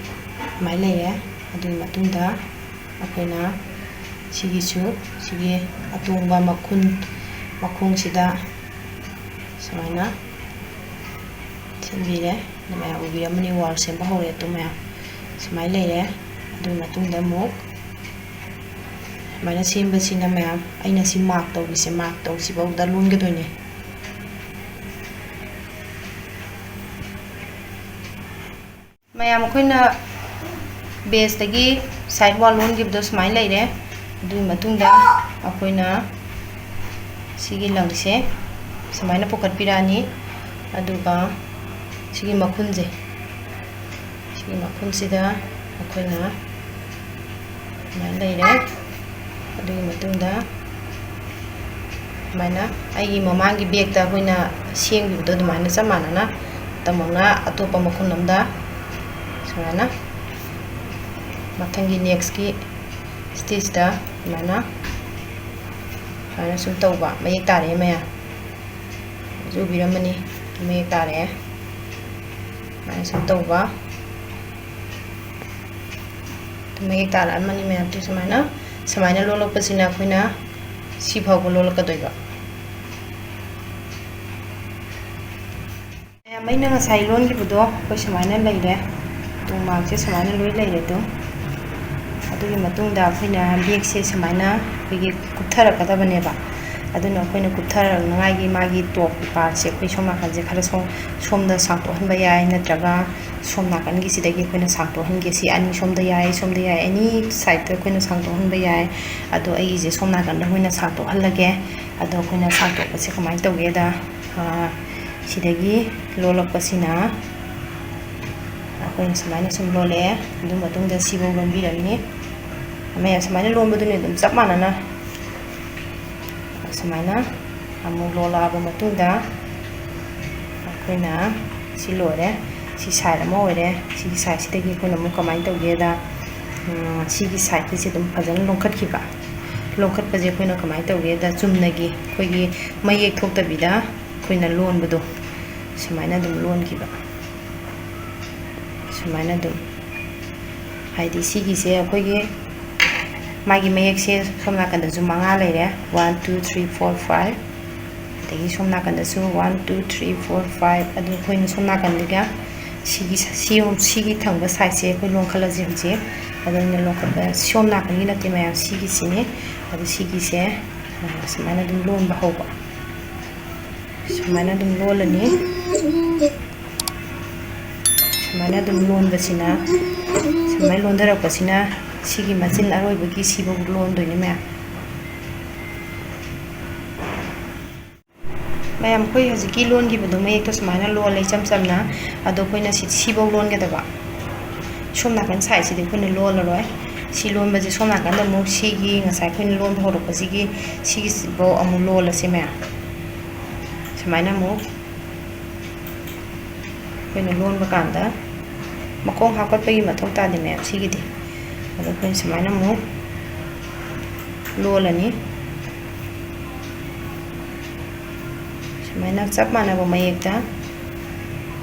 ꯑꯗꯨꯃꯥꯏꯅ ꯂꯩꯔꯦ꯫ ꯑꯗꯨꯒꯤ ꯃꯇꯨꯡꯗ ꯑꯩꯈꯣꯏꯅ ꯁꯤꯒꯤꯁꯨ, ꯁꯤꯒꯤ ꯑꯇꯣꯡꯕ ꯃꯈꯨꯟ, ꯃꯈꯣꯡꯁꯤꯗ ꯁꯨꯃꯥꯏꯅ ꯁꯦꯝꯕꯤꯔꯦ꯫ ꯑꯗꯨ ꯃꯌꯥꯝ ꯎꯕꯤꯔꯝꯃꯅꯤ, ꯋꯥꯜ ꯁꯦꯝꯕ ꯍꯧꯔꯦ ꯑꯗꯨ ꯃꯌꯥꯝ꯫ ꯁꯨꯃꯥꯏꯅ ꯂꯩꯔꯦ꯫ ꯑꯗꯨꯒꯤ ꯃꯇꯨꯡꯗ ꯑꯃꯨꯛ ꯁꯨꯃꯥꯏꯅ ꯁꯦꯝꯕꯁꯤꯅ ꯃꯌꯥꯝ, ꯑꯩꯅ ꯁꯤ ꯃꯥꯔꯛ ꯇꯧꯔꯤꯁꯦ, ꯃꯥꯔꯛ ꯇꯧꯁꯤꯐꯥꯎꯗ ꯂꯣꯟꯒꯗꯣꯏꯅꯦ꯫ ꯃꯌꯥꯝ, ꯑꯩꯈꯣꯏꯅ ꯕꯦꯁꯇꯒꯤ ꯁꯥꯏꯠ ꯋꯥꯜ ꯂꯣꯟꯈꯤꯕꯗꯣ ꯁꯨꯃꯥꯏꯅ ꯂꯩꯔꯦ꯫ ꯑꯗꯨꯒꯤ ꯃꯇꯨꯡꯗ ꯑꯩꯈꯣꯏꯅ ꯁꯤꯒꯤ ꯂꯪꯁꯦ ꯁꯨꯃꯥꯏꯅ ꯄꯨꯈꯠꯄꯤꯔꯛꯑꯅꯤ꯫ ꯑꯗꯨꯒ ꯁꯤꯒꯤ ꯃꯈꯨꯟꯁꯦ, ꯁꯤꯒꯤ ꯃꯈꯨꯟꯁꯤꯗ ꯑꯩꯈꯣꯏꯅ ꯁꯨꯃꯥꯏꯅ ꯂꯩꯔꯦ꯫ ꯑꯗꯨꯒꯤ ꯃꯇꯨꯡꯗ ꯁꯨꯃꯥꯏꯅ ꯑꯩꯒꯤ ꯃꯃꯥꯡꯒꯤ ꯕꯦꯛꯇ ꯑꯩꯈꯣꯏꯅ ꯁꯦꯝꯈꯤꯕꯗꯣ ꯑꯗꯨꯃꯥꯏꯅ ꯆꯞ ꯃꯥꯟꯅꯅ ꯇꯃꯛꯅ ꯑꯇꯣꯞꯄ ꯃꯈꯨꯟ ꯑꯃꯗ ꯁꯨꯃꯥꯏꯅ ꯃꯊꯪꯒꯤ ꯅꯦꯛꯁꯀꯤ ꯁ꯭ꯇꯤꯆꯇ ꯁꯨꯃꯥꯏꯅ, ꯁꯨꯃꯥꯏꯅ ꯁꯨꯝ ꯇꯧꯕ꯫ ꯃꯌꯦꯛ ꯇꯥꯔꯦ ꯃꯌꯥꯝ꯫ ꯎꯕꯤꯔꯝꯃꯅꯤ, ꯃꯌꯦꯛ ꯇꯥꯔꯛꯑꯦ꯫ ꯁꯨꯃꯥꯏꯅ ꯁꯨꯝ ꯇꯧꯕ꯫ ꯑꯗꯨ ꯃꯌꯦꯛ ꯇꯥꯔꯛꯑꯝꯃꯅꯤ ꯃꯌꯥꯝꯁꯦ꯫ ꯁꯨꯃꯥꯏꯅ, ꯁꯨꯃꯥꯏꯅ ꯂꯣꯜꯂꯛꯄꯁꯤꯅ ꯑꯩꯈꯣꯏꯅ ꯁꯤ ꯐꯥꯎꯕ ꯂꯣꯜꯂꯛꯀꯗꯣꯏꯕ꯫ ꯃꯌꯥꯝ, ꯑꯩꯅ ꯉꯁꯥꯏ ꯂꯣꯟꯈꯤꯕꯗꯣ ꯑꯩꯈꯣꯏ ꯁꯨꯃꯥꯏꯅ ꯂꯩꯔꯦ꯫ ꯇꯨꯡ ꯃꯥꯔꯛꯁꯦ ꯁꯨꯃꯥꯏꯅ ꯂꯣꯏ ꯂꯩꯔꯦ ꯑꯗꯨꯝ꯫ ꯑꯗꯨꯒꯤ ꯃꯇꯨꯡꯗ ꯑꯩꯈꯣꯏꯅ ꯕꯦꯛꯁꯦ ꯁꯨꯃꯥꯏꯅ ꯑꯩꯈꯣꯏꯒꯤ ꯀꯨꯞꯊꯔꯛꯀꯗꯕꯅꯦꯕ꯫ ꯑꯗꯨꯅ ꯑꯩꯈꯣꯏꯅ ꯀꯨꯞꯊꯔꯛꯅꯉꯥꯏꯒꯤ ꯃꯥꯒꯤ ꯇꯣꯞꯀꯤ ꯄꯥꯔꯠꯁꯦ ꯑꯩꯈꯣꯏ ꯁꯣꯝ ꯅꯥꯀꯟꯁꯦ ꯈꯔ ꯁꯣꯝ-, ꯁꯣꯝꯗ ꯁꯥꯡꯇꯣꯛꯍꯟꯕ ꯌꯥꯏ, ꯅꯠꯇ꯭ꯔꯒ ꯁꯣꯝ ꯅꯥꯀꯟꯒꯤꯁꯤꯗꯒꯤ ꯑꯩꯈꯣꯏꯅ ꯁꯥꯡꯇꯣꯛꯍꯟꯒꯦ꯫ ꯁꯤ ꯑꯅꯤ ꯁꯣꯝꯗ ꯌꯥꯏ, ꯁꯣꯝꯗ ꯌꯥꯏ, ꯑꯦꯅꯤ ꯁꯥꯏꯗꯇ ꯑꯩꯈꯣꯏꯅ ꯁꯥꯡꯇꯣꯛꯍꯟꯕ ꯌꯥꯏ꯫ ꯑꯗꯣ ꯑꯩꯒꯤꯁꯦ ꯁꯣꯝ ꯅꯥꯀꯟꯗ ꯑꯣꯏꯅ ꯁꯥꯡꯇꯣꯛꯍꯜꯂꯒꯦ꯫ ꯑꯗꯣ ꯑꯩꯈꯣꯏꯅ ꯁꯥꯡꯇꯣꯛꯄꯁꯦ ꯀꯃꯥꯏꯅ ꯇꯧꯒꯦꯗ, ꯑꯥ, ꯁꯤꯗꯒꯤ ꯂꯣꯜꯂꯛꯄꯁꯤꯅ ꯑꯩꯈꯣꯏꯅ ꯁꯨꯃꯥꯏꯅ ꯁꯨꯝ ꯂꯣꯜꯂꯛꯑꯦ꯫ ꯑꯗꯨ ꯃꯇꯨꯡꯗ ꯁꯤꯐꯧ ꯂꯣꯟꯕꯤꯔꯅꯤ꯫ ꯃꯌꯥꯝ ꯁꯨꯃꯥꯏꯅ ꯂꯣꯟꯕꯗꯨꯅꯤ ꯑꯗꯨꯝ ꯆꯞ ꯃꯥꯟꯅꯅ꯫ ꯁꯨꯃꯥꯏꯅ ꯑꯃꯨꯛ ꯂꯣꯜꯂꯛꯑꯕ ꯃꯇꯨꯡꯗ ꯑꯩꯈꯣꯏꯅ ꯁꯤ ꯂꯣꯏꯔꯦ꯫ ꯁꯤ ꯁꯥꯏꯠ ꯑꯃ ꯑꯣꯏꯔꯦ꯫ ꯁꯤꯒꯤ ꯁꯥꯏꯠꯁꯤꯗꯒꯤ ꯑꯩꯈꯣꯏꯅ ꯑꯃꯨꯛ ꯀꯃꯥꯏꯅ ꯇꯧꯒꯦꯗ, ꯎꯝ, ꯁꯤꯒꯤ ꯁꯥꯏꯠꯀꯤꯁꯦ ꯑꯗꯨꯝ ꯐꯖꯅ ꯂꯣꯟꯈꯠꯈꯤꯕ꯫ ꯂꯣꯟꯈꯠꯄꯁꯦ ꯑꯩꯈꯣꯏꯅ ꯀꯃꯥꯏꯅ ꯇꯧꯒꯦꯗ, ꯆꯨꯝꯅꯒꯤ ꯑꯩꯈꯣꯏꯒꯤ ꯃꯌꯦꯛ ꯊꯣꯛꯇꯕꯤꯗ ꯑꯩꯈꯣꯏꯅ ꯂꯣꯟꯕꯗꯣ, ꯁꯨꯃꯥꯏꯅ ꯑꯗꯨꯝ ꯂꯣꯟꯈꯤꯕ꯫ ꯁꯨꯃꯥꯏꯅ ꯑꯗꯨꯝ, ꯍꯥꯏꯗꯤ ꯁꯤꯒꯤꯁꯦ ꯑꯩꯈꯣꯏꯒꯤ ꯃꯥꯒꯤ ꯃꯌꯦꯛꯁꯦ ꯁꯣꯝ ꯅꯥꯀꯟꯗꯁꯨ ꯃꯉꯥ ꯂꯩꯔꯦ, one, two, three, four, five꯫ ꯑꯗꯒꯤ ꯁꯣꯝ ꯅꯥꯀꯟꯗꯁꯨ one, two, three, four, five꯫ ꯑꯗꯨ ꯑꯩꯈꯣꯏꯅ ꯁꯣꯝ ꯅꯥꯀꯟꯗꯒ ꯁꯤꯒꯤ ꯁ-, ꯁꯤ-, ꯁꯤꯒꯤ ꯊꯪꯕ ꯁꯥꯏꯠꯁꯦ ꯑꯩꯈꯣꯏ ꯂꯣꯟꯈꯠꯂꯁꯦ ꯍꯧꯖꯤꯛ꯫ ꯑꯗꯣ ꯑꯩꯅ ꯂꯣꯟꯈꯠꯄ, ꯁꯣꯝ ꯅꯥꯀꯟꯒꯤ ꯅꯠꯇꯦ ꯃꯌꯥꯝ, ꯁꯤꯒꯤꯁꯤꯅꯦ꯫ ꯑꯗꯨ ꯁꯤꯒꯤꯁꯦ, ꯑ, ꯁꯨꯃꯥꯏꯅ ꯑꯗꯨꯝ ꯂꯣꯟꯕ ꯍꯧꯕ꯫ ꯁꯨꯃꯥꯏꯅ ꯑꯗꯨꯝ ꯂꯣꯜꯂꯅꯤ꯫ ꯁꯨꯃꯥꯏꯅ ꯑꯗꯨꯝ ꯂꯣꯟꯕꯁꯤꯅ, ꯁꯨꯃꯥꯏꯅ ꯂꯣꯟꯊꯔꯛꯄꯁꯤꯅ ꯁꯤꯒꯤ ꯃꯆꯤꯟ ꯑꯔꯣꯏꯕꯒꯤ ꯁꯤꯐꯧ ꯂꯣꯟꯗꯣꯏꯅꯦ ꯃꯌꯥꯝ꯫ ꯃꯌꯥꯝ, ꯑꯩꯈꯣꯏ ꯍꯧꯖꯤꯛꯀꯤ ꯂꯣꯟꯈꯤꯕꯗꯣ ꯃꯌꯦꯛꯇꯣ ꯁꯨꯃꯥꯏꯅ ꯂꯣꯜꯂꯦ ꯏꯆꯝ ꯆꯝꯅ꯫ ꯑꯗꯣ ꯑꯩꯈꯣꯏꯅ ꯁꯤ, ꯁꯤꯐꯧ ꯂꯣꯟꯒꯗꯕ꯫ ꯁꯣꯝ ꯅꯥꯀꯟ ꯁꯥꯏꯠꯁꯤꯗꯤ ꯑꯩꯈꯣꯏꯅ ꯂꯣꯜꯂꯔꯣꯏ꯫ ꯁꯤ ꯂꯣꯟꯕꯁꯦ ꯁꯣꯝ ꯅꯥꯀꯟꯗ ꯑꯃꯨꯛ ꯁꯤꯒꯤ ꯉꯁꯥꯏ ꯑꯩꯈꯣꯏꯅ ꯂꯣꯟꯕ ꯍꯧꯔꯛꯄꯁꯤꯒꯤ ꯁꯤꯒꯤꯁꯤꯐꯧ ꯑꯃꯨꯛ ꯂꯣꯜꯂꯁꯦ ꯃꯌꯥꯝ꯫ ꯁꯨꯃꯥꯏꯅ ꯑꯃꯨꯛ ꯑꯩꯈꯣꯏꯅ ꯂꯣꯟꯕ ꯀꯥꯟꯗ ꯃꯈꯣꯡ ꯍꯥꯞꯀꯠꯄꯒꯤ ꯃꯊꯧ ꯇꯥꯗꯦ ꯃꯌꯥꯝ ꯁꯤꯒꯤꯗꯤ꯫ ꯑꯗꯣ ꯑꯩꯈꯣꯏꯅ ꯁꯨꯃꯥꯏꯅ ꯑꯃꯨꯛ ꯂꯣꯜꯂꯅꯤ꯫ ꯁꯨꯃꯥꯏꯅ ꯆꯞ ꯃꯥꯟꯅꯕ ꯃꯌꯦꯛꯇ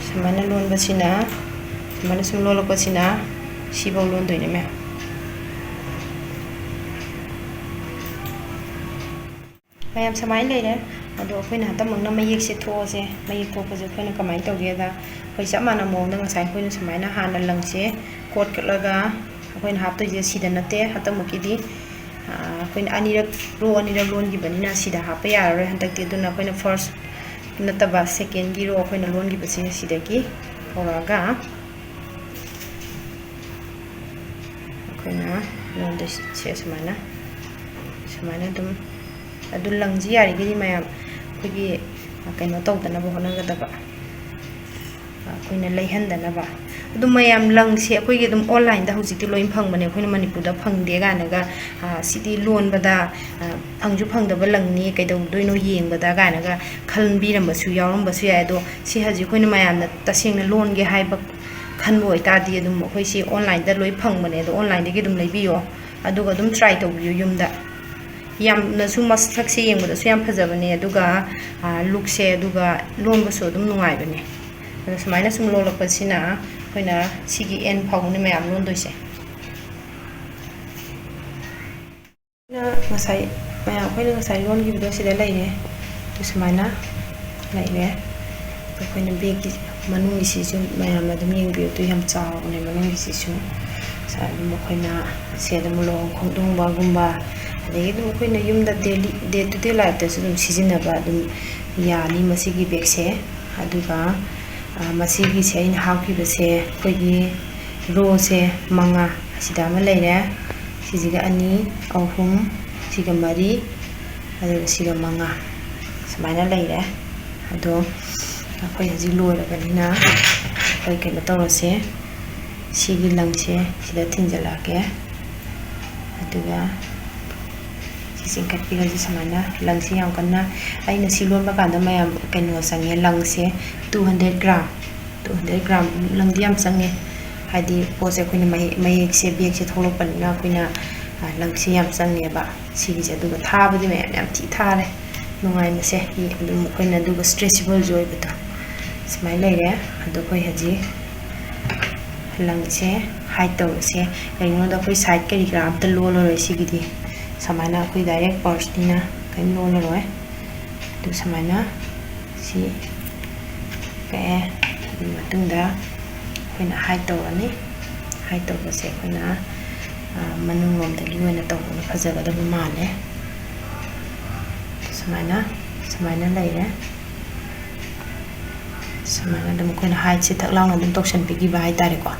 ꯁꯨꯃꯥꯏꯅ ꯂꯣꯟꯕꯁꯤꯅ, ꯁꯨꯃꯥꯏꯅ ꯁꯨꯝ ꯂꯣꯜꯂꯛꯄꯁꯤꯅ ꯁꯤꯐꯧ ꯂꯣꯟꯗꯣꯏꯅꯦ ꯃꯌꯥꯝ꯫ ꯃꯌꯥꯝ ꯁꯨꯃꯥꯏꯅ ꯂꯩꯔꯦ꯫ ꯑꯗꯣ ꯑꯩꯈꯣꯏꯅ ꯍꯟꯗꯛꯃꯛꯅ ꯃꯌꯦꯛꯁꯦ ꯊꯣꯛꯑꯁꯦ꯫ ꯃꯌꯦꯛ ꯊꯣꯛꯄꯁꯦ ꯑꯩꯈꯣꯏꯅ ꯀꯃꯥꯏꯅ ꯇꯧꯒꯦꯗ, ꯑꯩꯈꯣꯏ ꯆꯞ ꯃꯥꯟꯅꯕ ꯃꯑꯣꯡꯗ ꯉꯁꯥꯏ ꯑꯩꯈꯣꯏꯅ ꯁꯨꯃꯥꯏꯅ ꯍꯥꯟꯅ ꯂꯪꯁꯦ ꯀꯣꯠ ꯀꯛꯂꯒ ꯑꯩꯈꯣꯏꯅ ꯍꯥꯞꯇꯣꯏꯁꯦ ꯁꯤꯗ ꯅꯠꯇꯦ꯫ ꯍꯟꯗꯛꯃꯛꯀꯤꯗꯤ, ꯑ, ꯑꯩꯈꯣꯏꯅ ꯑꯅꯤꯔꯛ, ꯔꯣ ꯑꯅꯤꯔꯛ ꯂꯣꯟꯈꯤꯕꯅꯤꯅ ꯁꯤꯗ ꯍꯥꯞꯄ ꯌꯥꯔꯔꯣꯏ ꯍꯟꯗꯛꯇꯤ꯫ ꯑꯗꯨꯅ ꯑꯩꯈꯣꯏꯅ ꯐꯥꯔꯁ ꯅꯠꯇꯕ ꯁꯦꯀꯦꯟꯒꯤ ꯔꯣ ꯑꯩꯈꯣꯏꯅ ꯂꯣꯟꯈꯤꯕꯁꯦ ꯁꯤꯗꯒꯤ ꯍꯧꯔꯛꯑꯒ ꯑꯩꯈꯣꯏꯅ ꯂꯣꯟꯗꯣꯏꯁꯦ ꯁꯨꯃꯥꯏꯅ, ꯁꯨꯃꯥꯏꯅ ꯑꯗꯨꯝ꯫ ꯑꯗꯨ ꯂꯪꯁꯤ ꯌꯥꯔꯤꯈꯩꯗꯤ ꯃꯌꯥꯝ ꯑꯩꯈꯣꯏꯒꯤ ꯀꯩꯅꯣ ꯇꯧꯗꯅꯕ ꯍꯣꯠꯅꯒꯗꯕ, ꯑꯩꯈꯣꯏꯅ ꯂꯩꯍꯟꯗꯅꯕ꯫ ꯑꯗꯨ ꯃꯌꯥꯝ ꯂꯪꯁꯦ ꯑꯩꯈꯣꯏꯒꯤ ꯑꯗꯨꯝ ꯑꯣꯟꯂꯥꯏꯟꯗ ꯍꯧꯖꯤꯛꯇꯤ ꯂꯣꯏ ꯐꯪꯕꯅꯦ꯫ ꯑꯩꯈꯣꯏꯅ ꯃꯅꯤꯄꯨꯔꯗ ꯐꯪꯗꯦ ꯀꯥꯏꯅꯒ, ꯑ, ꯁꯤꯗꯤ ꯂꯣꯟꯕꯗ, ꯑ, ꯐꯪꯁꯨ ꯐꯪꯗꯕ ꯂꯪꯅꯤ, ꯀꯩꯗꯧꯗꯣꯏꯅꯣ ꯌꯦꯡꯕꯗ ꯀꯥꯏꯅꯒ ꯈꯟꯕꯤꯔꯝꯕꯁꯨ ꯌꯥꯎꯔꯝꯕꯁꯨ ꯌꯥꯏ꯫ ꯑꯗꯣ ꯁꯤ ꯍꯧꯖꯤꯛ ꯑꯩꯈꯣꯏꯅ ꯃꯌꯥꯝꯅ ꯇꯁꯦꯡꯅ ꯂꯣꯟꯒꯦ ꯍꯥꯏꯕ ꯈꯟꯕ ꯑꯣꯏꯇꯥꯔꯗꯤ ꯑꯗꯨꯝ ꯑꯩꯈꯣꯏ ꯁꯤ ꯑꯣꯟꯂꯥꯏꯟꯗ ꯂꯣꯏ ꯐꯪꯕꯅꯦ꯫ ꯑꯗꯣ ꯑꯣꯟꯂꯥꯏꯟꯗꯒꯤ ꯑꯗꯨꯝ ꯂꯩꯕꯤꯌꯣ, ꯑꯗꯨꯒ ꯑꯗꯨꯝ ꯇ꯭ꯔꯥꯏ ꯇꯧꯕꯤꯌꯨ ꯌꯨꯝꯗ꯫ ꯌꯥꯝꯅꯁꯨ ꯃꯁꯛꯁꯦ ꯌꯦꯡꯕꯗꯁꯨ ꯌꯥꯝ ꯐꯖꯕꯅꯦ, ꯑꯗꯨꯒ, ꯑ, ꯂꯨꯛꯁꯦ, ꯑꯗꯨꯒ ꯂꯣꯟꯕꯁꯨ ꯑꯗꯨꯝ ꯅꯨꯡꯉꯥꯏꯕꯅꯦ꯫ ꯑꯗꯣ ꯁꯨꯃꯥꯏꯅ ꯁꯨꯝ ꯂꯣꯜꯂꯛꯄꯁꯤꯅ ꯑꯩꯈꯣꯏꯅ ꯁꯤꯒꯤ ꯑꯦꯟ ꯐꯥꯎꯕꯅꯦ ꯃꯌꯥꯝ ꯂꯣꯟꯗꯣꯏꯁꯦ꯫ ꯑꯩꯈꯣꯏꯅ ꯉꯁꯥꯏ, ꯃꯌꯥꯝ ꯑꯩꯈꯣꯏꯅ ꯉꯁꯥꯏ ꯂꯣꯟꯈꯤꯕꯗꯣ ꯁꯤꯗ ꯂꯩꯔꯦ꯫ ꯑꯗꯨ ꯁꯨꯃꯥꯏꯅ ꯂꯩꯔꯦ꯫ ꯑꯩꯈꯣꯏꯅ ꯕꯦꯒꯀꯤ ꯃꯅꯨꯡꯒꯤꯁꯤꯁꯨ ꯃꯌꯥꯝꯅ ꯑꯗꯨꯝ ꯌꯦꯡꯕꯤꯌꯨ꯫ ꯑꯗꯨ ꯌꯥꯝ ꯆꯥꯎꯕꯅꯦ ꯃꯅꯨꯡꯒꯤꯁꯤꯁꯨ꯫ ꯁ-, ꯑꯗꯨꯝ ꯑꯩꯈꯣꯏꯅ ꯁꯦ ꯑꯗꯨꯝ ꯂꯨꯍꯣꯡ ꯈꯣꯡꯗꯣꯡꯕꯒꯨꯝꯕ, ꯑꯗꯒꯤ ꯑꯗꯨꯝ ꯑꯩꯈꯣꯏꯅ ꯌꯨꯝꯗ ꯗꯦꯂꯤ, ꯗꯦ ꯇꯨ ꯗꯦ ꯂꯥꯏꯐꯇꯁꯨ ꯑꯗꯨꯝ ꯁꯤꯖꯤꯟꯅꯕ ꯑꯗꯨꯝ ꯌꯥꯅꯤ ꯃꯁꯤꯒꯤ ꯕꯦꯒꯁꯦ꯫ ꯑꯗꯨꯒ, ꯑ, ꯃꯁꯤꯒꯤꯁꯦ ꯑꯩꯅ ꯍꯥꯞꯈꯤꯕꯁꯦ ꯑꯩꯈꯣꯏꯒꯤ ꯔꯣꯁꯦ ꯃꯉꯥ, ꯑꯁꯤꯗ ꯑꯃ ꯂꯩꯔꯦ, ꯁꯤꯁꯤꯒ ꯑꯅꯤ, ꯑꯍꯨꯝ, ꯁꯤꯒ ꯃꯔꯤ, ꯑꯗꯨꯒ ꯁꯤꯒ ꯃꯉꯥ, ꯁꯨꯃꯥꯏꯅ ꯂꯩꯔꯦ꯫ ꯑꯗꯣ ꯑꯩꯈꯣꯏ ꯍꯧꯖꯤꯛ ꯂꯣꯏꯔꯕꯅꯤꯅ ꯑꯩꯈꯣꯏ ꯀꯩꯅꯣ ꯇꯧꯔꯁꯦ, ꯁꯤꯒꯤ ꯂꯪꯁꯦ ꯁꯤꯗ ꯊꯤꯟꯖꯜꯂꯛꯑꯒꯦ꯫ ꯑꯗꯨꯒ ꯁꯤ ꯆꯤꯡꯈꯠꯄꯤꯔꯁꯤ ꯁꯨꯃꯥꯏꯅ꯫ ꯂꯪꯁꯦ ꯌꯥꯝ ꯀꯟꯅ, ꯑꯩꯅ ꯁꯤ ꯂꯣꯟꯕ ꯀꯥꯟꯗ ꯃꯌꯥꯝ ꯀꯩꯅꯣ ꯆꯪꯉꯦ, ꯂꯪꯁꯦ two hundred gram, two hundred gram ꯂꯪꯗꯤ ꯌꯥꯝ ꯆꯪꯉꯦ꯫ ꯍꯥꯏꯗꯤ ꯄꯣꯠꯁꯦ ꯑꯩꯈꯣꯏꯅ ꯃꯌꯦꯛ, ꯃꯌꯦꯛꯁꯦ, ꯕꯦꯒꯁꯦ ꯊꯣꯛꯂꯛꯄꯅꯤꯅ ꯑꯩꯈꯣꯏꯅ, ꯑ, ꯂꯪꯁꯦ ꯌꯥꯝ ꯆꯪꯉꯦꯕ ꯁꯤꯒꯤꯁꯦ꯫ ꯑꯗꯨꯒ ꯊꯥꯕꯗꯤ ꯃꯌꯥꯝ ꯌꯥꯝ ꯊꯤ ꯊꯥꯔꯦ꯫ ꯅꯨꯡꯉꯥꯏꯅꯁꯦ꯫ ꯑꯗꯨꯝ ꯑꯩꯈꯣꯏꯅ ꯑꯗꯨꯒ stretchable ꯁꯨ ꯑꯣꯏꯕꯗꯣ ꯁꯨꯃꯥꯏꯅ ꯂꯩꯔꯦ꯫ ꯑꯗꯣ ꯑꯩꯈꯣꯏ ꯍꯧꯖꯤꯛ ꯂꯪꯁꯦ hide ꯇꯧꯔꯁꯦ꯫ ꯀꯩꯒꯤꯅꯣꯗ ꯑꯩꯈꯣꯏ side ꯀꯔꯤ ꯀꯔꯥ ꯑꯝꯇ ꯂꯣꯜꯂꯔꯣꯏ ꯁꯤꯒꯤꯗꯤ꯫ ꯁꯨꯃꯥꯏꯅ ꯑꯩꯈꯣꯏ direct purse ꯅꯤꯅ ꯀꯔꯤꯝ ꯂꯣꯜꯂꯔꯣꯏ꯫ ꯑꯗꯨ ꯁꯨꯃꯥꯏꯅ ꯁꯤ ꯀꯛꯑꯦ꯫ ꯑꯗꯨꯒꯤ ꯃꯇꯨꯡꯗ ꯑꯩꯈꯣꯏꯅ hide ꯇꯧꯔꯅꯤ꯫ Hide ꯇꯧꯕꯁꯦ ꯑꯩꯈꯣꯏꯅ, ꯑ, ꯃꯅꯨꯡꯂꯣꯝꯗꯒꯤ ꯑꯣꯏꯅ ꯇꯧꯕꯅ ꯐꯖꯒꯗꯕ ꯃꯥꯜꯂꯦ꯫ ꯁꯨꯃꯥꯏꯅ, ꯁꯨꯃꯥꯏꯅ ꯂꯩꯔꯦ꯫ ꯁꯨꯃꯥꯏꯅ ꯑꯗꯨꯝ ꯑꯩꯈꯣꯏꯅ hide ꯁꯦ ꯊꯛ ꯂꯥꯎꯅ ꯑꯗꯨꯝ ꯇꯧꯁꯟꯕꯤꯈꯤꯕ ꯍꯥꯏꯇꯥꯔꯦꯀꯣ꯫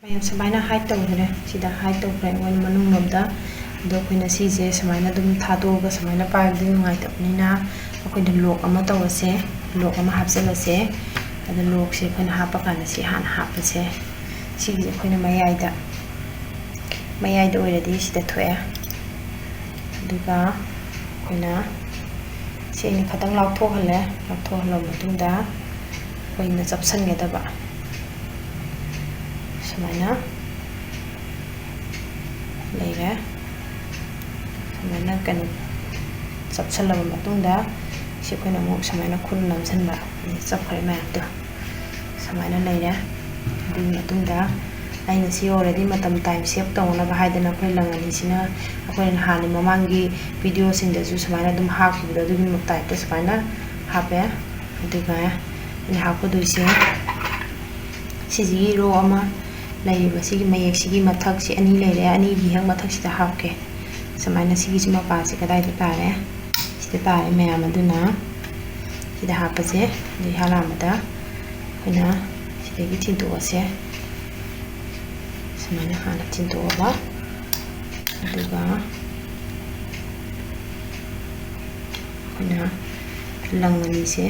ꯃꯌꯥꯝ ꯁꯨꯃꯥꯏꯅ hide ꯇꯧꯈ꯭ꯔꯦ꯫ ꯁꯤꯗ hide ꯇꯧꯈ꯭ꯔꯦ ꯑꯩꯉꯣꯟꯗ ꯃꯅꯨꯡꯂꯣꯝꯗ꯫ ꯑꯗꯣ ꯑꯩꯈꯣꯏꯅ ꯁꯤꯁꯦ ꯁꯨꯃꯥꯏꯅ ꯑꯗꯨꯝ ꯊꯥꯗꯣꯛꯑꯒ ꯁꯨꯃꯥꯏꯅ ꯄꯥꯏꯕꯗꯤ ꯅꯨꯡꯉꯥꯏꯇꯕꯅꯤꯅ ꯑꯩꯈꯣꯏꯅ lock ꯑꯃ ꯇꯧꯔꯁꯦ, lock ꯑꯃ ꯍꯥꯞꯆꯤꯜꯂꯁꯦ꯫ ꯑꯗꯣ lock ꯁꯦ ꯑꯩꯈꯣꯏꯅ ꯍꯥꯞꯄ ꯀꯥꯟꯗ ꯁꯤ ꯍꯥꯟꯅ ꯍꯥꯞꯄꯁꯦ꯫ ꯁꯤꯒꯤꯁꯦ ꯑꯩꯈꯣꯏꯅ ꯃꯌꯥꯏꯗ, ꯃꯌꯥꯏꯗ ꯑꯣꯏꯔꯗꯤ ꯁꯤꯗ ꯊꯣꯛꯑꯦ꯫ ꯑꯗꯨꯒ ꯑꯩꯈꯣꯏꯅ ꯁꯤ ꯑꯩꯅ ꯈꯤꯇꯪ ꯂꯥꯎꯊꯣꯛꯍꯜꯂꯦ꯫ ꯂꯥꯎꯊꯣꯛꯍꯜꯂꯕ ꯃꯇꯨꯡꯗ ꯑꯩꯈꯣꯏꯅ ꯆꯞꯁꯤꯟꯒꯗꯕ ꯁꯨꯃꯥꯏꯅ ꯂꯩꯔꯦ꯫ ꯁꯨꯃꯥꯏꯅ ꯀꯩꯅꯣ ꯆꯞꯁꯤꯜꯂꯕ ꯃꯇꯨꯡꯗ ꯁꯤ ꯑꯩꯈꯣꯏꯅ ꯑꯃꯨꯛ ꯁꯨꯃꯥꯏꯅ ꯈꯨꯠꯅ ꯅꯝꯁꯤꯟꯕ꯫ ꯆꯞꯈ꯭ꯔꯦ ꯃꯌꯥꯝꯗꯣ꯫ ꯁꯨꯃꯥꯏꯅ ꯂꯩꯔꯦ꯫ ꯑꯗꯨꯒꯤ ꯃꯇꯨꯡꯗ ꯑꯩꯅ ꯁꯤ already ꯃꯇꯝ time save ꯇꯧꯅꯕ ꯍꯥꯏꯗꯅ ꯑꯩꯈꯣꯏ ꯂꯪ ꯑꯅꯤꯁꯤꯅ ꯑꯩꯈꯣꯏꯅ ꯅꯍꯥꯟ ꯃꯃꯥꯡꯒꯤ video ꯁꯤꯡꯗꯁꯨ ꯁꯨꯃꯥꯏꯅ ꯑꯗꯨꯝ ꯍꯥꯞꯈꯤꯕꯗꯣ ꯑꯗꯨꯒꯤ type ꯇ ꯁꯨꯃꯥꯏꯅ ꯍꯥꯞꯄꯦ꯫ ꯑꯗꯨꯒ ꯑꯩꯅ ꯍꯥꯞꯀꯗꯣꯏꯁꯦ ꯁꯤꯁꯤꯒꯤ row ꯑꯃ ꯂꯩꯔꯤꯕ ꯁꯤꯒꯤ ꯃꯌꯦꯛꯁꯤꯒꯤ ꯃꯊꯛꯁꯤ ꯑꯅꯤ ꯂꯩꯔꯦ, ꯑꯅꯤꯒꯤ ꯍꯦꯛ ꯃꯊꯛꯁꯤꯗ ꯍꯥꯞꯀꯦ꯫ ꯁꯨꯃꯥꯏꯅ ꯁꯤꯒꯤꯁꯤ ꯃꯄꯥꯁꯤ ꯀꯗꯥꯏꯗ ꯇꯥꯔꯦ? ꯁꯤꯗ ꯇꯥꯔꯦ ꯃꯌꯥꯝ꯫ ꯑꯗꯨꯅ ꯁꯤꯗ ꯍꯥꯞꯄꯁꯦ꯫ ꯑꯗꯩ ꯍꯥꯂꯥꯟꯕꯗ ꯑꯩꯈꯣꯏꯅ ꯁꯤꯗꯒꯤ ꯊꯤꯟꯗꯣꯛꯑꯁꯦ꯫ ꯁꯨꯃꯥꯏꯅ ꯍꯥꯟꯅ ꯊꯤꯟꯗꯣꯛꯑꯒ, ꯑꯗꯨꯒ ꯑꯩꯈꯣꯏꯅ ꯂꯪ ꯑꯅꯤꯁꯦ,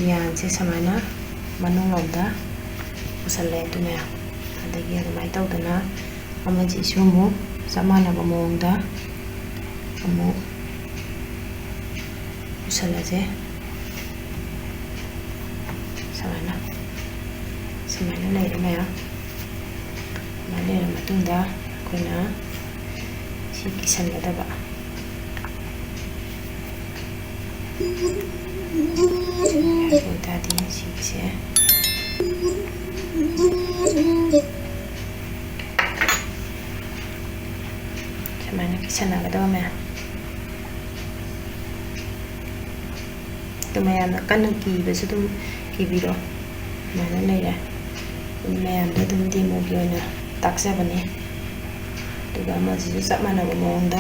ꯌꯥꯟꯁꯦ ꯁꯨꯃꯥꯏꯅ ꯃꯅꯨꯡꯂꯣꯝꯗ ꯄꯨꯁꯜꯂꯦ꯫ ꯑꯗꯨ ꯃꯌꯥꯝ ꯑꯗꯒꯤ ꯑꯗꯨꯃꯥꯏꯅ ꯇꯧꯗꯅ ꯑꯃꯁꯤꯁꯨ ꯑꯃꯨꯛ ꯆꯞ ꯃꯥꯟꯅꯕ ꯃꯑꯣꯡꯗ ꯑꯃꯨꯛ ꯄꯨꯁꯜꯂꯁꯦ꯫ ꯁꯨꯃꯥꯏꯅ, ꯁꯨꯃꯥꯏꯅ ꯂꯩꯔꯦ ꯃꯌꯥꯝ꯫ ꯁꯨꯃꯥꯏꯅ ꯂꯩꯔ ꯃꯇꯨꯡꯗ ꯑꯩꯈꯣꯏꯅ ꯀꯤꯁꯟꯒꯗꯕ꯫ ꯑꯗꯨ ꯑꯣꯏꯇꯥꯔꯗꯤ ꯁꯤꯒꯤꯁꯦ ꯁꯨꯃꯥꯏꯅ ꯀꯤꯁꯟꯅꯒꯗꯕ ꯃꯌꯥꯝ꯫ ꯑꯗꯨ ꯃꯌꯥꯝꯅ ꯀꯟꯅ ꯀꯤꯕꯁꯨ ꯑꯗꯨꯝ ꯀꯤꯕꯤꯔꯣ꯫ ꯑꯗꯨꯃꯥꯏꯅ ꯂꯩꯔꯦ꯫ ꯑꯗꯨ ꯃꯌꯥꯝꯗ ꯑꯗꯨꯝ demoꯒꯤ ꯑꯣꯏꯅ ꯇꯥꯛꯆꯕꯅꯦ꯫ ꯑꯗꯨꯒ ꯑꯃꯁꯤꯁꯨ ꯆꯞ ꯃꯥꯟꯅꯕ ꯃꯑꯣꯡꯗ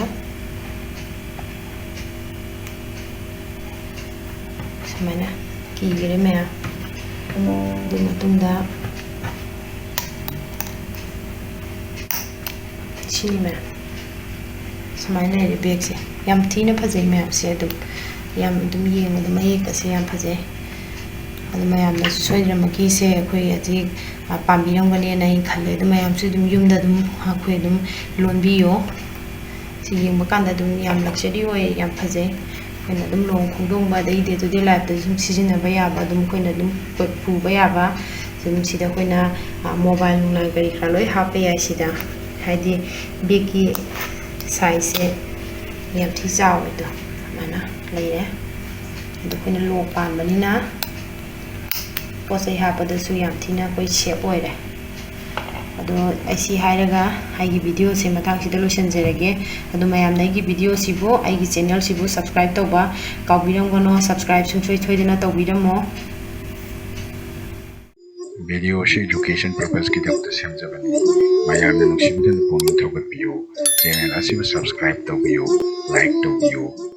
ꯁꯨꯃꯥꯏꯅ ꯀꯤꯈ꯭ꯔꯦ ꯃꯌꯥꯝ꯫ ꯑꯗꯨ ꯃꯇꯨꯡꯗ ꯁꯤꯅꯤ ꯃꯌꯥꯝ꯫ ꯁꯨꯃꯥꯏꯅ ꯂꯩꯔꯦ bagꯁꯦ꯫ ꯌꯥꯝ ꯊꯤꯅ ꯐꯖꯩ ꯃꯌꯥꯝꯁꯦ꯫ ꯑꯗꯨꯝ ꯌꯥꯝ ꯑꯗꯨꯝ ꯌꯦꯡꯕꯗ ꯃꯌꯦꯛꯀꯁꯦ ꯌꯥꯝ ꯐꯖꯩ꯫ ꯑꯗꯨ ꯃꯌꯥꯝꯅꯁꯨ ꯁꯣꯏꯗꯅꯃꯛꯀꯤ ꯁꯦ ꯑꯩꯈꯣꯏ ꯍꯧꯖꯤꯛ, ꯑ, ꯄꯥꯝꯕꯤꯔꯝꯒꯅꯦꯅ ꯑꯩ ꯈꯜꯂꯦ꯫ ꯑꯗꯨ ꯃꯌꯥꯝꯁꯨ ꯑꯗꯨꯝ ꯌꯨꯝꯗ ꯑꯗꯨꯝ ꯑꯩꯈꯣꯏ ꯑꯗꯨꯝ ꯂꯣꯟꯕꯤꯌꯣ꯫ ꯁꯤ ꯌꯦꯡꯕ ꯀꯥꯟꯗ ꯑꯗꯨꯝ ꯌꯥꯝ luxury ꯑꯣꯏ, ꯌꯥꯝ ꯐꯖꯩ꯫ ꯑꯩꯈꯣꯏꯅ ꯑꯗꯨꯝ ꯂꯨꯍꯣꯡ ꯈꯣꯡꯗꯣꯡꯕ ꯑꯗꯩ day to day lifeꯇꯁꯨ ꯁꯨꯝ ꯁꯤꯖꯤꯟꯅꯕ ꯌꯥꯕ, ꯑꯗꯨꯝ ꯑꯩꯈꯣꯏꯅ ꯑꯗꯨꯝ ꯄꯨ-, ꯄꯨꯕ ꯌꯥꯕ꯫ ꯑꯗꯨꯝ ꯁꯤꯗ ꯑꯩꯈꯣꯏꯅ, ꯑ, mobile ꯅꯨꯡꯂꯥꯏ ꯀꯔꯤ ꯀꯔꯥ ꯂꯣꯏ ꯍꯥꯞꯄ ꯌꯥꯏ ꯁꯤꯗ꯫ ꯍꯥꯏꯗꯤ bagꯀꯤ sizeꯁꯦ ꯌꯥꯝ ꯊꯤ ꯆꯥꯎꯋꯦ꯫ ꯑꯗꯣ ꯑꯗꯨꯃꯥꯏꯅ ꯂꯩꯔꯦ꯫ ꯑꯗꯣ ꯑꯩꯈꯣꯏꯅ lock ꯄꯥꯟꯕꯅꯤꯅ ꯄꯣꯠ ꯆꯩ ꯍꯥꯞꯄꯗꯁꯨ ꯌꯥꯝ ꯊꯤꯅ ꯑꯩꯈꯣꯏ safe ꯑꯣꯏꯔꯦ꯫ ꯑꯗꯣ ꯑꯩ ꯁꯤ ꯍꯥꯏꯔꯒ ꯑꯩꯒꯤ videoꯁꯦ ꯃꯇꯥꯡꯁꯤꯗ ꯂꯣꯏꯁꯤꯟꯖꯔꯒꯦ꯫ ꯑꯗꯣ ꯃꯌꯥꯝꯅ ꯑꯩꯒꯤ videoꯁꯤꯕꯨ, ꯑꯩꯒꯤ channelꯁꯤꯕꯨ subscribe ꯇꯧꯕ ꯀꯥꯎꯕꯤꯔꯝꯒꯅꯣ꯫ Subscribe ꯁꯨꯡꯁꯣꯏ ꯁꯣꯏꯗꯅ ꯇꯧꯕꯤꯔꯝꯃꯣ꯫ Videoꯁꯤ education purposeꯀꯤꯗꯃꯛꯇ ꯁꯦꯝꯖꯕꯅꯤ꯫ ꯃꯌꯥꯝꯅ ꯅꯨꯡꯁꯤꯕꯤꯗꯨꯅ ꯄꯨꯛꯅꯤꯡ ꯊꯧꯒꯠꯄꯤꯌꯨ꯫ Channel ꯑꯁꯤꯕꯨ subscribe ꯇꯧꯕꯤꯌꯨ, like ꯇꯧꯕꯤꯌꯨ꯫